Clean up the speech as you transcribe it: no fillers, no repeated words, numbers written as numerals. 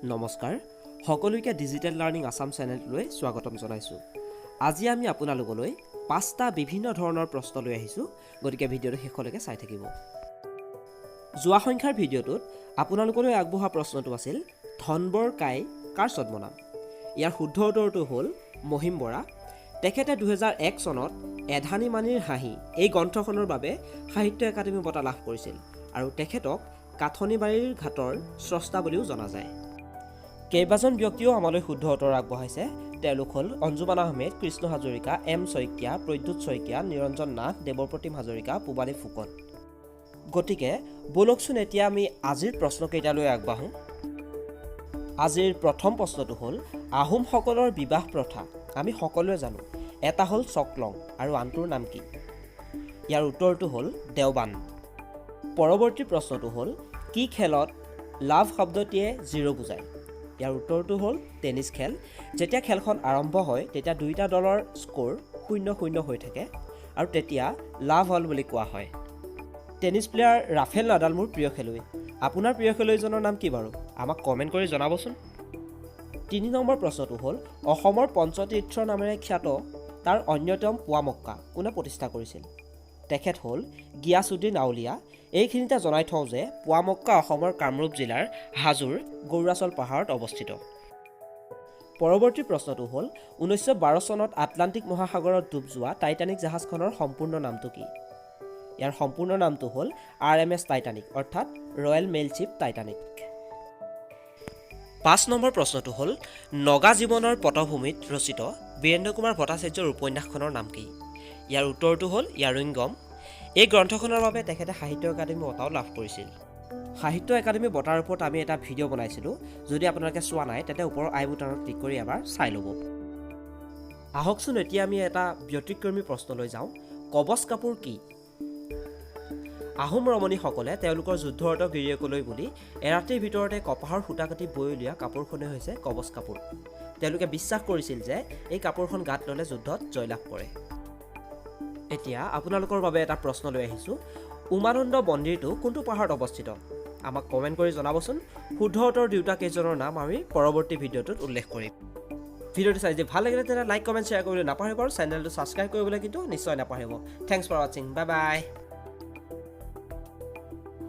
নমস্কাৰ, সকলোকে digital learning Assam চেনেলটোলৈ স্বাগতম জনাইছোঁ। আজি আমি আপোনালোকলৈ পাঁচটা বিভিন্ন ধৰণৰ প্ৰশ্ন লৈ আহিছোঁ, গতিকে ভিডিঅ'টো শেষলৈকে চাই থাকিব। যোৱা সংখ্যাৰ ভিডিঅ'টোত আপোনালোকলৈ আগবঢ়োৱা প্ৰশ্নটো আছিল, ধনবৰ কাই কাৰ ছদ্মনাম? ইয়াৰ শুদ্ধ উত্তৰটো হ'ল মহিম বৰা। তেখেতে 2001 চনত এধানী মানিৰ হাঁহি এই গ্ৰন্থখনৰ বাবে সাহিত্য একাডেমী বঁটা লাভ কৰিছিল আৰু তেখেতক কাঠনিবাৰীৰ ঘাটৰ স্ৰষ্টা বুলিও জনা যায়। কেইবাজন ব্যক্তিয়েও আমালৈ শুদ্ধ উত্তৰ আগবঢ়াইছে। তেওঁলোক হ'ল অঞ্জুমান আহমেদ, কৃষ্ণ হাজৰিকা, এম শইকীয়া, প্ৰদ্যুৎ শইকীয়া, নিৰঞ্জন নাথ, দেৱপ্ৰতিম হাজৰিকা, পূবালী ফুকন। গতিকে ব'লকচোন, এতিয়া আমি আজিৰ প্ৰশ্নকেইটালৈ আগবাঢ়োঁ। আজিৰ প্ৰথম প্ৰশ্নটো হ'ল, আহোমসকলৰ বিবাহ প্ৰথা আমি সকলোৱে জানো, এটা হ'ল চকলং আৰু আনটোৰ নাম কি? ইয়াৰ উত্তৰটো হ'ল দেওবান। পৰৱৰ্তী প্ৰশ্নটো হ'ল, কি খেলত লাভ শব্দটিয়ে জিৰ' বুজায়? ইয়াৰ উত্তৰটো হ'ল টেনিছ খেল। যেতিয়া খেলখন আৰম্ভ হয়, তেতিয়া দুয়োটা দলৰ স্ক'ৰ 0-0 হৈ থাকে আৰু তেতিয়া লাভ হ'ল বুলি কোৱা হয়। টেনিছ প্লেয়াৰ ৰাফেল নাডাল মোৰ প্ৰিয় খেলুৱৈ। আপোনাৰ প্ৰিয় খেলুৱৈজনৰ নাম কি বাৰু? আমাক কমেণ্ট কৰি জনাবচোন। 3 নম্বৰ প্ৰশ্নটো হ'ল, অসমৰ পঞ্চতীৰ্থ নামেৰে খ্যাত তাৰ অন্যতম পোৱামক্কা কোনে প্ৰতিষ্ঠা কৰিছিল? তেখেত হ'ল গিয়াছুদ্দিন আউলিয়া। এইখিনিতে জনাই থওঁ যে পোৱামক্কা অসমৰ কামৰূপ জিলাৰ হাজোৰ গৌৰাচল পাহাৰত অৱস্থিত। পৰৱৰ্তী প্ৰশ্নটো হ'ল, 1912 চনত আটলাণ্টিক মহাসাগৰত ডুব যোৱা টাইটানিক জাহাজখনৰ সম্পূৰ্ণ নামটো কি? ইয়াৰ সম্পূৰ্ণ নামটো হ'ল আৰএমএছ টাইটানিক, অৰ্থাৎ royal mail ship Titanic. 5 number প্ৰশ্নটো হ'ল, নগা জীৱনৰ পটভূমিত ৰচিত বীৰেন্দ্ৰ কুমাৰ ভট্টাচাৰ্যৰ উপন্যাসখনৰ নাম কি? ইয়াৰ উত্তৰটো হ'ল ইয়াৰুইংগম। এই গ্ৰন্থখনৰ বাবে তেখেতে সাহিত্য একাডেমী বঁটাও লাভ কৰিছিল। সাহিত্য একাডেমী বঁটাৰ ওপৰত আমি এটা ভিডিঅ' বনাইছিলোঁ। যদি আপোনালোকে চোৱা নাই, তেন্তে ওপৰৰ আই বুটানত ক্লিক কৰি এবাৰ চাই ল'ব। আহকচোন, এতিয়া আমি এটা ব্যতিক্ৰমী প্ৰশ্নলৈ যাওঁ। কৱচ কাপোৰ কি? আহোম ৰমণীসকলে তেওঁলোকৰ যুদ্ধৰত গিৰিয়েকলৈ বুলি এৰাতিৰ ভিতৰতে কপাহৰ সূতা কাটি বৈ উলিওৱা কাপোৰখনেই হৈছে কৱচ কাপোৰ। তেওঁলোকে বিশ্বাস কৰিছিল যে এই কাপোৰখন গাত ল'লে যুদ্ধত জয়লাভ কৰে। এতিয়া আপোনালোকৰ বাবে এটা প্ৰশ্ন লৈ আহিছোঁ। উমানন্দ মন্দিৰটো কোনটো পাহাৰত অৱস্থিত? আমাক কমেণ্ট কৰি জনাবচোন। শুদ্ধ উত্তৰ দিওঁতা কেইজনৰ নাম আমি পৰৱৰ্তী ভিডিঅ'টোত উল্লেখ কৰিম। ভিডিঅ'টো চাই যদি ভাল লাগিলে, তেন্তে লাইক, কমেণ্ট, শ্বেয়াৰ কৰিবলৈ নাপাহৰিব আৰু চেনেলটো ছাবস্ক্ৰাইব কৰিবলৈ কিন্তু নিশ্চয় নাপাহৰিব। Thanks for watching, bye bye.